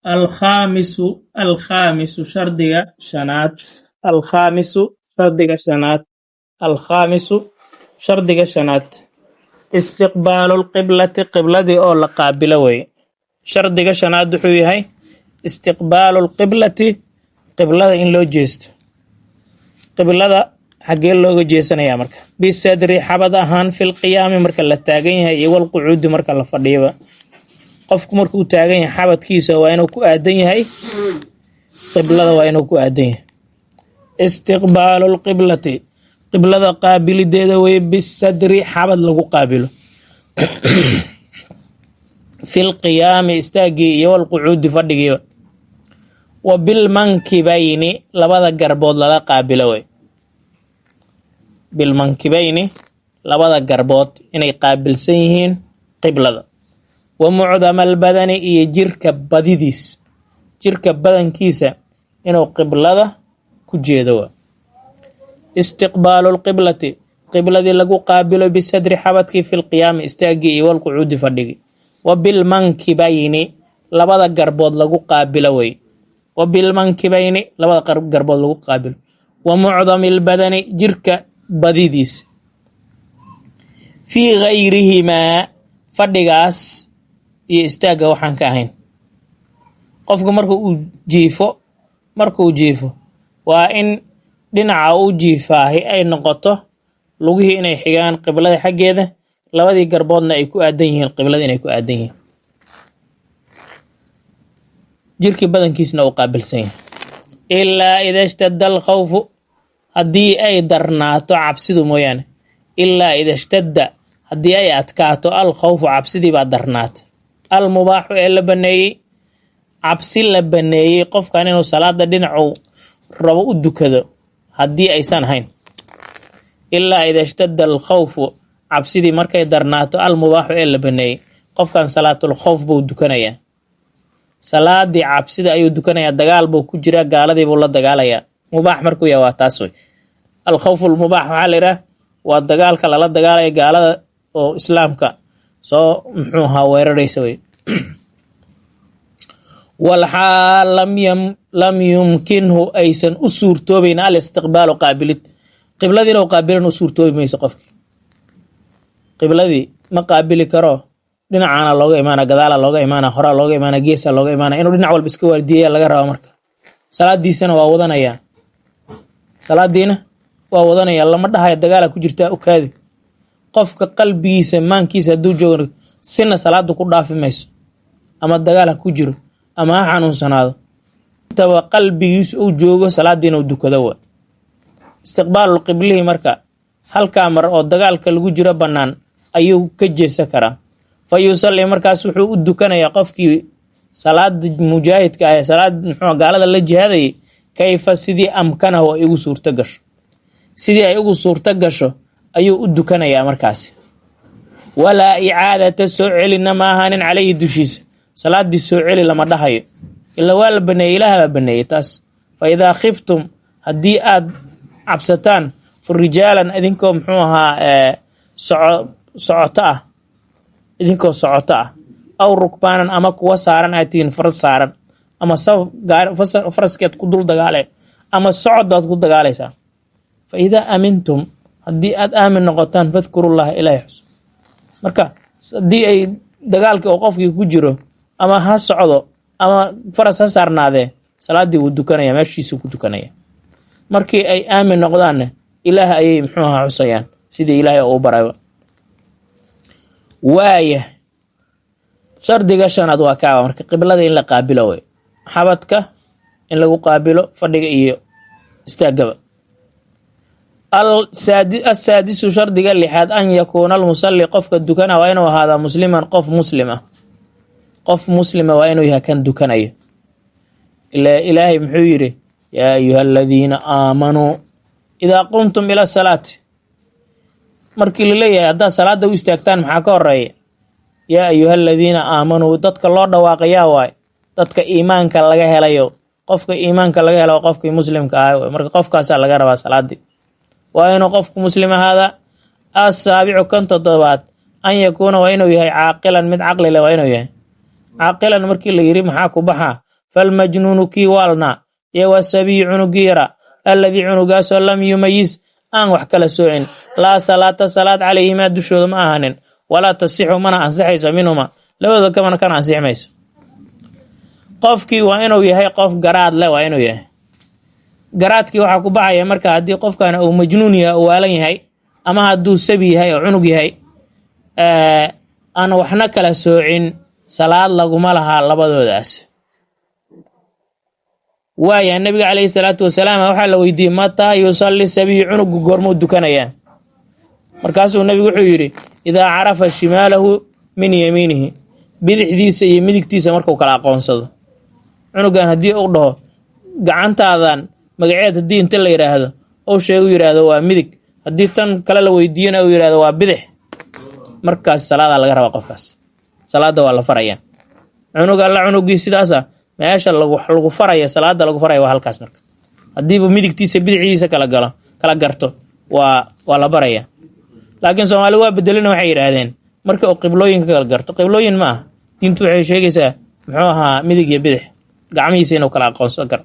Alkhaamisu, alkhaamisu, shardiga shanaad. Alkhaamisu, shardiga shanaad. Alkhaamisu, shardiga shanaad, istiqbaalu lqiblati, qibladii oo la qaabilo weye. Shardiga shanaad wuxuu yahay istiqbaalu lqiblati, qiblada in loo jeesto. Qiblada xaggee looga jeesanayaa marka? Bisadri, xabad ahaan, filqiyaami, marka la taagan yahay, iyo walqucuudi, marka la fadhiyaba. Qofku markuu taagan yahay, xabadkiisa waa inuu ku aadan yahay qiblada, waa inuu ku aadan yahay. Istiqbaalu lqiblati, qiblada qaabilideeda weye, bisadri, xabad lagu qaabilo, filqiyaami, istaagii, iyo walqucuudi, fadhigiiba, wa bilmankibayni, labada garbood lala qaabilo wey. Bilmankibayni, labada garbood inay qaabilsan yihiin qiblada. Wa mucdama albadani, iyo jirka badidiis, jirka badankiisa inuu qiblada ku jeedo. Wa istiqbaalu lqiblati, qibladii lagu qaabilo, bisadri, xabadkii, filqiyaami, istaagii, iyo walqucuudi, fadhigii, wa bilmankibayni, labada garbood lagu qaabilo wey. Wa bilmankibayni, labada garbood lagu qaabilo, wa mucdami albadani, jirka badidiisa. Fii gayrihimaa, fadhigaas iyo istaagga waxaan ka ahayn, qofku marka uu jiifo, markuu jiifo, waa in dhinaca u jiifaahi ay noqoto lugihii inay xigaan qiblada xaggeeda, labadii garboodna ay ku aadan yihiin qiblada, inay ku aadan yihiin, jirkii badankiisna uu qaabilsan yahay. Ilaa ida ishtadda alkhawfu, haddii ay darnaato cabsidu mooyaane. Ilaa ida ishtadda, haddii ay adkaato, alkhawfu, cabsidii baa darnaata, almubaaxu, ee la baneeyey. Cabsi la baneeyey qofkan inuu salaada dhinacu rabo u dukado haddii aysan ahayn. Ilaa ida ishtadda alkhawfu, cabsidii markay darnaato, almubaaxu, ee la baneeyey, qofkan salaatul khawf buu dukanayaa, salaadii cabsida ayuu dukanayaa. Dagaal buu ku jiraa, gaaladii buu la dagaalayaa. Mubaax markuu yahay waa taas wey. Alkhawfu lmubaax waxaa la yidhaha waa dagaalka lala dagaalaya gaalada oo islaamka soo, muxuu ahaa, weeraraysa wey. Walxaal lam yumkinhu, aysan u suurtoobayn, alistiqbaalu, qaabilid, qibladii inuu qaabilan u suurtoobi mayso. Qofkii qibladii ma qaabili karo, dhinacaana looga imaana, gadaala looga imaana, horaa looga imaana, geesa looga imaana. Inuu dhinac walba iska waardiyeya laga raba. Marka salaadiisana waa wadanayaa, salaadiina waa wadanaya. Lama dhahayo dagaala ku jirtaa, ukaadi. Qofka qalbigiisa, maankiisa hadduu joogo, sina salaada ku dhaafi mayso, ama dagaal ha ku jiro ama ha xanuunsanaado, intaba qalbigiisu uu joogo salaadiina uu dukado. Wa istiqbaalul qiblihii marka halkaa mar oo dagaalka lagu jiro bannaan ayuu ka jeesan karaa. Fa yusalli, markaas wuxuu u dukanayaa qofkii salaada mujaahidka ah ee salaad, muxuu, gaalada la jihaadayay, kayfa, sidii, amkanahu, ay ugu suurto gasho, sidii ay ugu suurto gasho ayuu u dukanayaa markaasi. Walaa icaadata, soo celina ma ahaanin, calayhi, dushiisa. Salaadii soo celi lama dhahayo, ila waa la baneeyey, ilaah baa baneeyey taas. Fa idaa khiftum, haddii aad cabsataan, fa rijaalan, idinkoo, muxuu ahaa, socoto ah, idinkoo socoto ah, aw rukbaanan, ama kuwa saaran aad tihiin faras saaran, ama faraskeed ku dul dagaale, ama socod baad ku dagaalaysaa. Fa idaa aamintum, haddii aad aamin noqotaan, fadkurullaha, ilaahay xus. Marka haddii ay dagaalkii oo qofkii ku jiro, ama ha socdo ama faras ha saarnaadee, salaadii wuu dukanaya, meeshiisuu ku dukanaya. Markii ay aamin noqdaanna, ilaah ayay, muxuu ahaa, xusayaan sidii ilaahay oo u barayba. Waaya, shardiga shanaad waa kaaba marka qiblada in la qaabilo wey, xabadka in lagu qaabilo fadhiga iyo istaagaba. Asaadisu, shardiga lixaad, an yakuuna almusalli, qofka dukana waa inuu ahaadaa, musliman, qof muslim ah. Qof muslima waa inuu yahay kan dukanayo. Ila ilaahay muxuu yidhi? Yaa ayuha aladiina aamanuu idaa qumtum ila salaati. Markii la leeyahay haddaad salaada u istaagtaan, maxaa ka horeeya? Yaa ayuha aladiina aamanuu. Dadka loo dhawaaqayaa waay dadka iimaanka laga helayo. Qofka iimaanka laga helo waa qofkii muslimka ah. Marka qofkaasaa laga rabaa salaadii, waa inuu qofku muslim ahaadaa. Asaabicu, kan toddobaad, an yakuuna, waa inuu yahay, caaqilan, mid caqli leh waa inuu yahay. Caaqilan markii la yiri, maxaa ku baxaa? Falmajnuunu kii waalnaa iyo wasabiyu cunugii yaraa, alladii cunugaasoo lam yumayiz aan wax kala soocin, laa salaata salaad calayhimaa dushooda ma ahanin, walaa tasixu mana ansaxayso, minhuma labadooda kamana kana ansixi mayso. Qofkii waa inuu yahay qof garaad leh, waa inuu yahay. Garaadkii waxaa ku baxaya marka haddii qofkan uu majnuun yahay oo waalan yahay, ama hadduu sabi yahay oo cunug yahay aan waxna kala soocin, salaad laguma lahaa labadoodaas. Waaya, nabiga calayhi salaatu wasalaam waxaa la weydiiyey: "Mataa yusalli sabiyu?" Cunugu goormuu dukanayaa? Markaasuu nabigu wuxuu yidhi: "Idaa carafa shimaalahu min yamiinihi." Bidixdiisa iyo midigtiisa markuu kala aqoonsado. Cunugan haddii uu dhaho "Gacantaadan magaceed?" haddii inta la yidhaahdo ou sheegu yidhaahdo "Waa midig," haddii tan kale la weydiiyana uu yidhahdo "Waa bidix," markaas salaadaa laga rabaa qofkaas, salaada waa la faraya. Cunug alla cunugii sidaasa meesha lagu faraya, salaada lagu faraya waa halkaas. Marka haddiiba midigtiisa bidixdiisa kala galo, kala garto, waa la baraya. Laakiin Soomaali waa bedelina, waxay yidhaahdeen marka uu qiblooyinka kala garto. Qiblooyin ma ah. Diintu waxay sheegaysaa, muxuu ahaa, midig iyo bidix gacmihiisa inuu kala aqoonsan karo.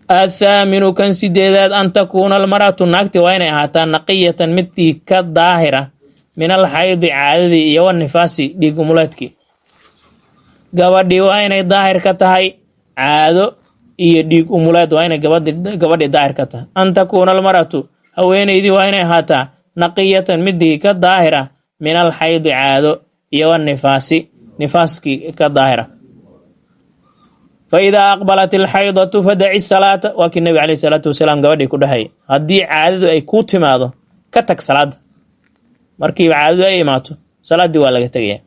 Athaaminu, kan sideedaad, an takuuna almar'atu, naagti waa inay ahaataa, naqiyatan, midkii ka daahira, min alxaydi, caadadii, iyo wanifaasi, dhiig umuleedkii. Gabadhii waa inay daahir ka tahay caado iyo dhiig umuleed, waa inay gabadhii daahir ka tahay. An takuuna almar'atu, haweeneydii waa inay ahaataa, naqiyatan, midii ka daahira, min alxaydi, caado, iyo wanifaasi, nifaaskii ka daahira. Fa idaa aqbalat alxaydatu fadaci salaata. Waa kii nabiga caleyhi salaatu wasalaam gabadhii ku dhahayay: haddii caadadu ay kuu timaado, ka tag salaada. Markiiba caadadu ay imaato, salaaddii waa laga tegaya.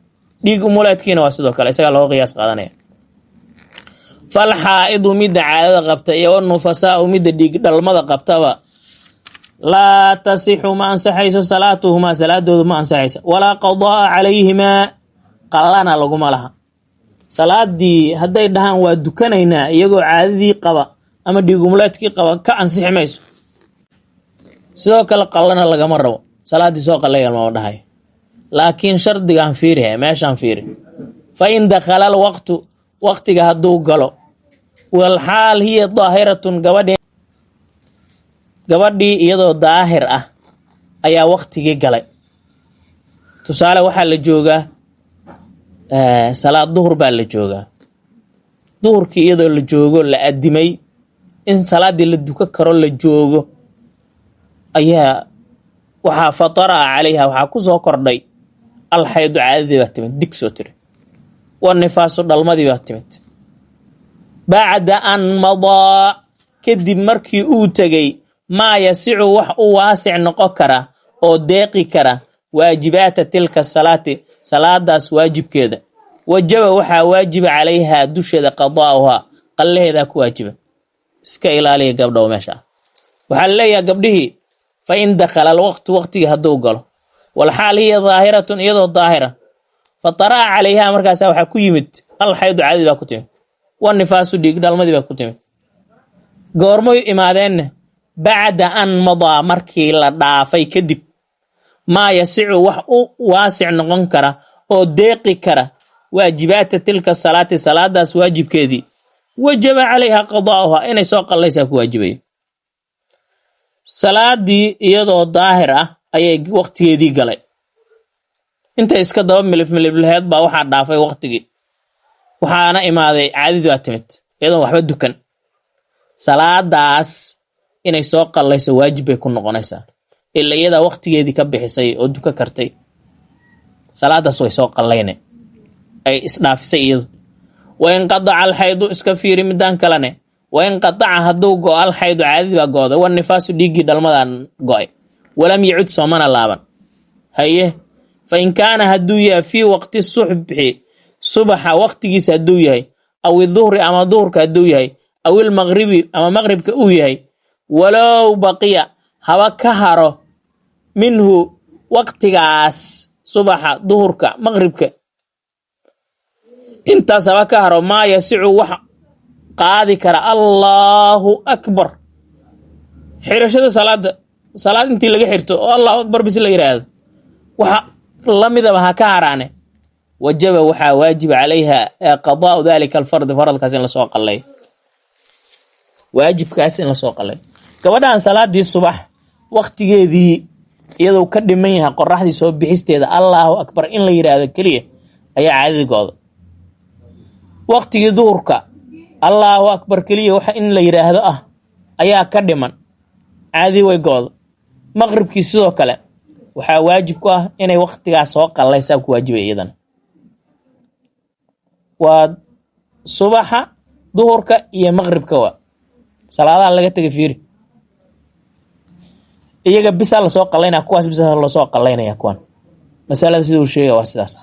Dhiig umuleedkiina waa sidoo kale, isagaa looga qiyaas qaadanaya. Falxaa'idu, midda caadada qabta, iyo wanufasaau, midda dhiig dhalmada qabtaba, laa tasixu, ma ansaxayso, salaatuhumaa, salaadoodu ma ansaxayso, walaa qadaa'a calayhimaa, qallana laguma laha. Salaadii hadday dhahaan "Waa dukanaynaa" iyagoo caadadii qaba ama dhiigumuleedkii qaba, ka ansixi mayso. Sidoo kale qallana lagama rabo, salaaddii soo qallaya lama dhahayo. Laakiin shardigaan fiirihe, meeshaan fiiri: fa in dakhala alwaqtu, waqtiga hadduu galo, walxaal hiya daahiratun, gabadhii iyadoo daahir ah ayaa waqtigii galay. Tusaale, waxaa la joogaa salaad duhur baa la joogaa. Duhurkii iyadoo la joogo, la adimay, in salaaddii la dukan karo la joogo, ayaa waxaa fatara'a calayha, waxaa ku soo kordhay, alxaydu, caadadii baa timid, dig soo tiri, wanifaasu, dhalmadii baa timid. Bacda an madaa, kadib markii uu tegey, maa yasicu, wax u waasic noqon kara oo deeqi kara, waajibaata tilka salaati, salaadaas waajibkeeda, wajaba, waxaa waajiba, calayhaa, dusheeda, qadaa'uhaa, qallaheedaa ku waajiba. Iska ilaaliya gabdhow meesha ah. Waxaa laleeyaha gabdhihii: fa in dakhala alwaqtu, waqtigii hadduu galo, walxaal hiya daahiratun, iyadoo daahira, fa tara'a calayhaa, markaasa waxaa ku yimid, alxaydu, caadadii baa ku timid, wanifaasu, dhiig dhalmadii baa ku timid. Goormay imaadeenna? Bacda an madaa, markii la dhaafay kadib, maa yasicu, wax u waasic noqon kara oo deeqi kara, waajibaata tilka salaati, salaadaas waajibkeedii, wajaba calayha qadaa'uha, inay soo qallaysaa ku waajibaya. Salaadii iyadoo daahir ah ayay waqtigeedii galay. Intay iska daba milif milif laheed baa waxaa dhaafay waqtigii, waxaana imaaday caadadii baa timid iyadoon waxba dukan. Salaadaas inay soo qallayso waajib bay ku noqonaysaa, ila iyadaa waqtigeedii ka bixisay oo duka kartay. Salaadaas way soo qallayne ay isdhaafisay iyadu. Wainqadaca alxaydu, iska fiiri midaan kalene, wainqadaca, hadduu go-o, alxaydu, caadadii baa go-day, wanifaasu, dhiiggii dhalmadaan go-ay, walam yacud, soomana laaban. Haye, fa in kaana, hadduu yahay, fii waqti subxi, subaxa waqtigiisa hadduu yahay, aw iduhri, ama duhurka hadduu yahay, aw ilmaqribi, ama maqribka uu yahay, walow baqiya, haba ka haro, minhu, waqtigaas subaxa, duhurka, maqribka, intaas haba ka haro, maa yasicu, wax qaadi kara, Allaahu akbar, xirashada salaada, salaad intii laga xirto oo Allahu akbar bis la yidhaahdo, waxa lamidaba ha ka haraane. Wajaba waxaa waajiba calayha qadaau dalika alfardi, faradkaas in lasoo qalay, waajibkaas in lasoo qalay. Gabadhan salaadii subax waktigeedii iyadoo ka dhiman yahay qoraxdii soo bixisteeda, Allahu akbar in la yidhaahdo keliya, ayaa caadadii go-da. Waktigii duhurka Allahu akbar keliya waxa in la yidhaahdo ah ayaa ka dhiman, caadadii way go-da. Maqribkii sidoo kale waxaa waajib ku ah inay waktigaas soo qallaysaa ku waajibay iyadana. Waa subaxa, duhurka iyo maqribka, waa salaadaha laga tegay. Fiiri, iyaga bisaa lasoo qalaynaya, kuwaas bisaa lasoo qalaynaya kuwan. Masalada sida uu sheegaya waa sidaas.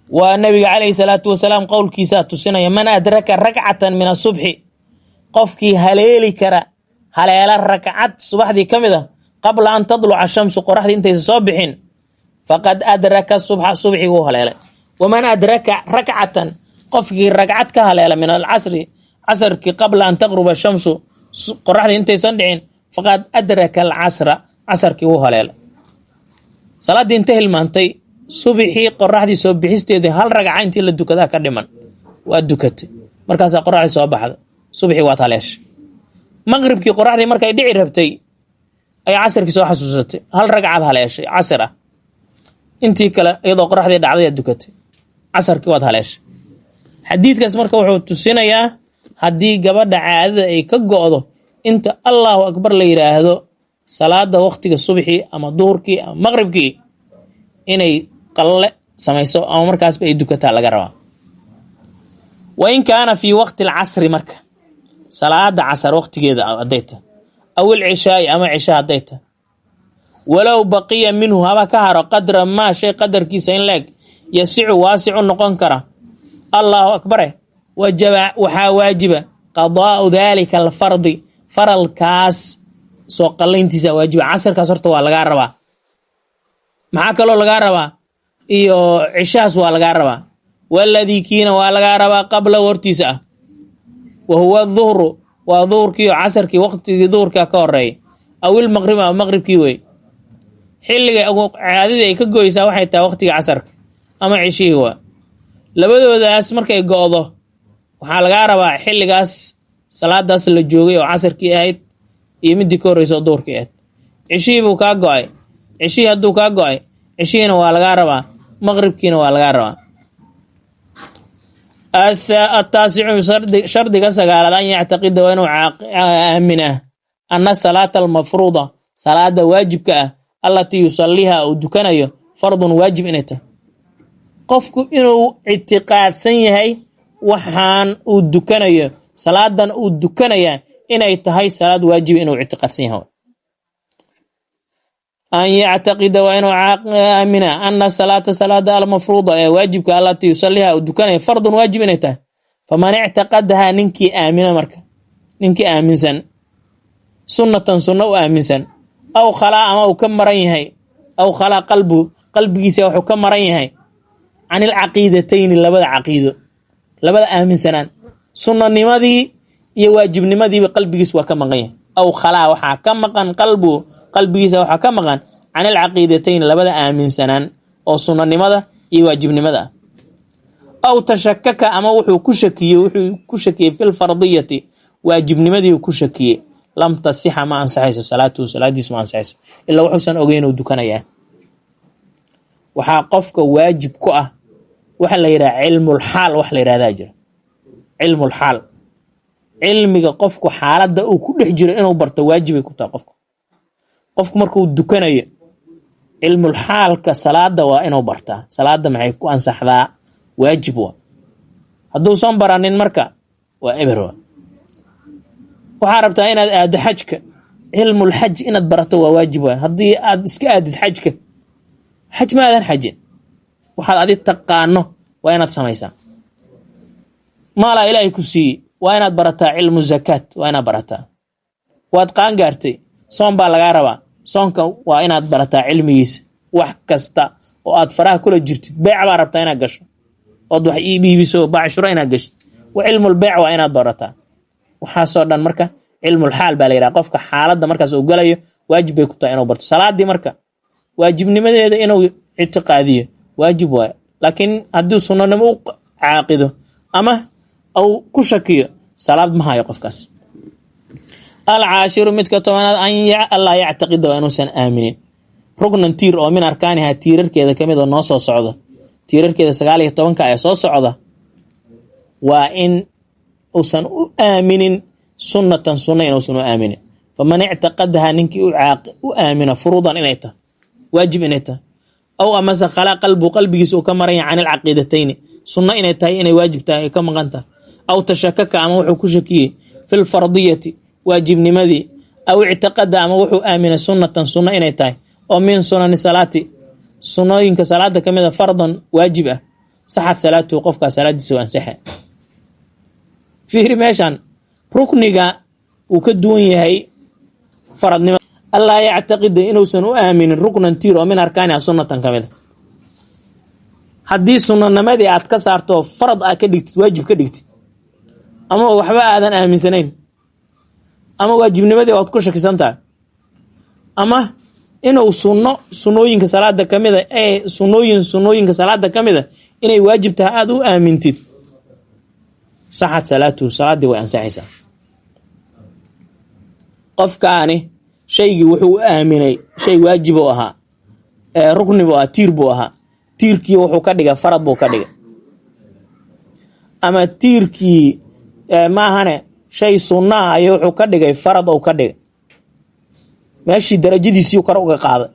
Waa nabiga calayhi salaatu wasalaam qowlkiisaa tusinaya: man adraka rakcatan min asubxi, qofkii haleeli kara, haleela rakcad subaxdii ka mid a, qabla an tadluca shamsu, qoraxdii intaysa soo bixin, faqad adraka subxa, subxiguu haleelay. Waman adraka rakcatan, qofkii ragcad ka haleela, min alcasri, casrkii, qabla an taqruba shamsu, qoraxdii intaysan dhicin, faqad adraka alcasra, casarkii wuu haleelay. Salaaddii inta hilmaantay, subixii qoraxdii soo bixisteedii hal ragca intii la dukadaa ka dhiman, waa dukatay, markaasaa qoraxdii soo baxda, subxii waad haleeshay. Maqribkii qoraxdii markay dhici rabtay ayaa casarkii soo xasuusatay, hal ragcaad haleeshay casir ah, intii kale iyadoo qoraxdii dhacday aad dukatay, casarkii waad haleeshay. Xadiidkaas marka wuxuu tusinayaa haddii gabadha caadada ay ka go'do inta Allahu akbar la yidhaahdo salaada waqtiga subxii ama duhurkii ama maqribkii, inay qalle samayso ama markaasba ay dukataa laga rabaa. Wa in kaana fii waqti alcasri, marka salaada casar waqtigeeda hadday tahay, aw ilcishaai, ama cisha hadday tahay, walow baqiya minhu, haba ka haro, qadra maa, shay qadarkiisa in leeg, yasicu, waasicu noqon kara Allahu akbare, wajaba, waxaa waajiba, qadaa'u daalika alfardi, faralkaas soo qallayntiisa waajiba. Casarkaas horta waa lagaa rabaa. Maxaa kaloo lagaa rabaa? Iyo cishahaas waa lagaa rabaa. Waladii kiina waa lagaa rabaa qabla, hortiisa ah, wa huwa duhru, waa duhurkii oo casarkii waqtigii duhurka ka horeeya, aw ilmaqrib, ama maqribkii wey. Xilliga caadadii ay ka goysaa waxay tahay waqtiga casarka ama cishihii. Waa labadoodaas markay go'do, waxaa lagaa rabaa xilligaas salaadaas la joogay oo casarkii ahayd iyo midii ka horreysa oo duhurkii ahayd. Cishihii buu kaa go'ay. Cishihii hadduu kaa go'ay, cishihiina waa lagaa rabaa, maqribkiina waa lagaa rabaa. Ataasicu, shardiga sagaalaad, an yactaqida, waa inuu aaminaa, ana salaata almafruuda, salaada waajibka ah, allatii yusaliiha, uu dukanayo, fardun, waajib inay tahay. Qofku inuu ictiqaadsan yahay waxaan uu dukanayo, salaadan uu dukanayaa inay tahay salaad waajib, inuu ictiqaadsan yahay. An yactaqida, waa inuu aamina, ana salaata, salaada, almafruuda, ee waajibka, allatii yusaliiha, uu dukanaya, fardun, waajib inay tahay. Faman ictaqadahaa, ninkii aamina, marka ninkii aaminsan, sunnatan, sunno u aaminsan, aw khalaa, ama uu ka maran yahay, aw khalaa qalbu, qalbigiisa wuxuu ka maran yahay, can ilcaqiidatayni, labada caqiido, labada aaminsanaan, sunnanimadii iyo waajibnimadiiba qalbigiisa waa ka maqan yahay. Aw khalaa, waxaa ka maqan, qalbu, qalbigiisa waxaa ka maqan, can ilcaqiidatayn, labada aaminsanaan oo sunnanimada iyo waajibnimada ah. Aw tashakaka, ama wuxuu ku shakiyey, filfardiyati, waajibnimadii ku shakiyey, lam tasixa, ma ansaxayso, salaatuhu, salaadiisu ma ansaxayso, ilaa wuxuusan ogeyn uu dukanayaa. Waxaa qofka waajib ku ah waxa la yidhaha cilmulxaal. Wax la yidhahdaa jira cilmulxaal, cilmiga qofku xaaladda uu ku dhex jiro inuu barto waajibay ku tahay qofka. Qofku markuu dukanayo, cilmulxaalka salaada waa inuu bartaa. Salaada maxay ku ansaxdaa? Waajib waa. Hadduusan baranin marka waa eber. Waa waxaa rabtaa inaad aado xajka, cilmulxaj inaad barato waa waajib waay. Haddii aad iska aadid xajka, xaj ma aadan xajin. Waxaad adi taqaano waa inaad samaysaa. Maalaa Ilaahay ku siiyey, waa inaad barataa cilmu zakaat, waa inaad barataa. Waad qaan gaartay, soon baa lagaa rabaa, soonka waa inaad barataa cilmigiisa. Wax kasta oo aad faraha kula jirtid, beec baa rabtaa inaad gasho ood wax iibiso, bacshuro inaad gashid, wa cilmul beec waa inaad barataa. Waxaasoo dhan marka cilmulxaal baa la yidhaha. Qofka xaaladda markaas uu galayo waajib bay ku tahay inuu barto. Salaadii marka waajibnimadeeda inuu ictiqaadiyo waajib waayo. Laakiin haddii sunnanimo u caaqido ama uu ku shakiyo, salaad ma hayo qofkaas. Alcaashiru, midka 10aad, an allaa yactaqida, waa inuusan aaminin ruknan, tiir oo min arkaaniha, tiirarkeeda kamid oo noo soo socda, tiirarkeeda 19-ka ee soo socda, waa in uusan u aaminin sunnatan, sunna inuusan u aaminin. Faman ictaqadaha, ninkii u aamina furuudan, inay tahay waajib inay tahay, aw amase khalaa qalbu, qalbigiisa uu ka maran yahay can alcaqiidatayni, sunno inay tahay, inay waajib tahay ay ka maqan tahay, aw tashakaka, ama wuxuu ku shakiyey fi lfardiyati, waajibnimadii, aw ictaqada, ama wuxuu aaminay sunnatan, sunno inay tahay oo min sunani salaati, sunnooyinka salaada ka mid a, fardan, waajib ah, saxad salaatuhu, qofkaa salaadiisa waa ansaxa. Fiiri meeshan, rukniga uu ka duwan yahay faradnimo. Allaa yactaqida, inuusan u aaminin ruknan, tiir oo min arkaaniha sunnatan ka mid a. Haddii sunanimadii aad ka saarto, farad aad ka dhigtid, waajib ka dhigtid, ama waxba aadan aaminsanayn, ama waajibnimadii waad ku shakisan tahay, ama inuu sunno sunnooyinka salaada ka mida ee sunnooyinka salaada ka mida inay waajib tahay aada u aamintid, saxad salaatuhu, salaaddii way ansaxaysaa. Qofkaani shaygii wuxuu u aaminay shay waajib u ahaa, rukni buu ahaa, tiir buu ahaa, tiirkii wuxuu ka dhigay farad buu ka dhigay, ama tiirkii maahane shay sunnaah ayuu wuxuu ka dhigay farad ou ka dhigay. Meeshii darajadiisii kor uga qaaday,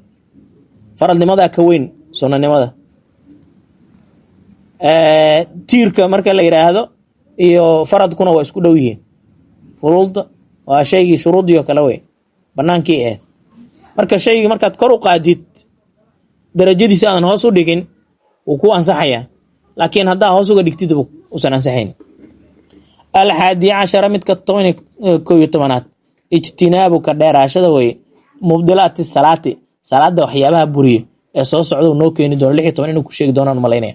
faradnimadaa ka weyn sunnanimada. Tiirka marka la yidhaahdo iyo faradkuna waa isku dhow yihiin. Furuudda waa shaygii shuruuddii oo kale wey, banaankii ahayd. Marka shaygii markaad kor u qaadid, darajadiisi aadan hoos u dhigin, wuu ku ansaxayaa, laakiin haddaa hoos uga dhigtid usan ansaxayn. Alxaadi cashara, midka 11aad, ijtinaabu, ka dheeraashada weye, mubdilaati salaati, salaada waxyaabaha buriye ee soo socda noo keeni doono. 16 inuu ku sheegi doonaan malaynaya.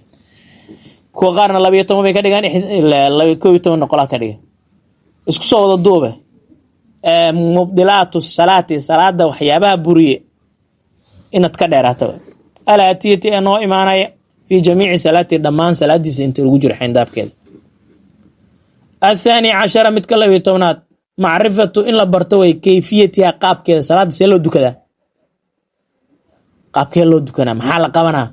Kuwa qaarna 12 bay ka dhigaan, 11-na qolaa ka dhigan. Isku soo wada duube, mubdilaatu salaati, salaada waxyaabaha buriye inaad ka dheeraato, alaatiyati, ee noo imaanaya, fii jamiici salaati, dhammaan salaadiisa inta lagu jiro xayndaabkeeda. Athaani cashara, midka 12aad, macrifatu, in la barto way, kayfiyatiha, qaabkeeda. Salaada see loo dukadaa? Qaabkee loo dukanaa? Maxaa la qabanaa?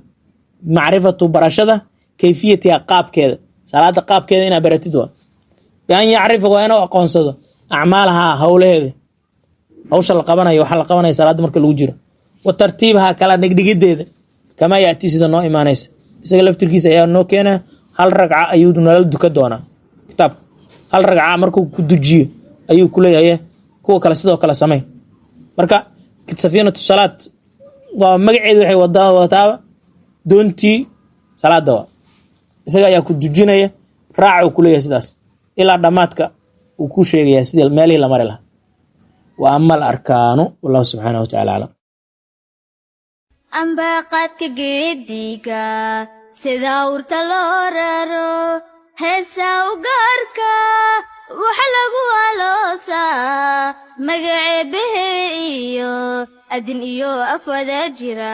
Macrifatu, barashada, kayfiyatiha, qaabkeeda, salaada qaabkeeda inaa baratid waa bian yacrifa, waa inuu aqoonsado acmaalahaa, howlaheeda, hawsha la qabanayo, waxaa la qabanaya salaada marka lagu jiro, wa tartiibaha, kala dhigdhigideeda, kamaa yaati, sida noo imaanaysa. Isaga laftirkiisa ayaa noo keenaa. Hal ragca ayuu nala duka doonaa kitaabka. Hal ragca markuu ku dujiyo ayuu ku leeyahay kuwa kale sidoo kale samey. Marka safiinatu salaad waa magaceedu, waxay wataaba doontii salaada waa. Isaga ayaa ku dujinaya, raac uu ku leeyahay sidaas ilaa dhammaadka uu ku sheegaya sidii meelihii la mari lahaa. Wa ama al arkaanu, wallahu subxaanahu wa tacala aclam. Ambaqaadka geediga, sida awrta loo raro, heesaa u gaarka waxa lagu aloosaa magaceebahe iyo adin iyo af wada jira.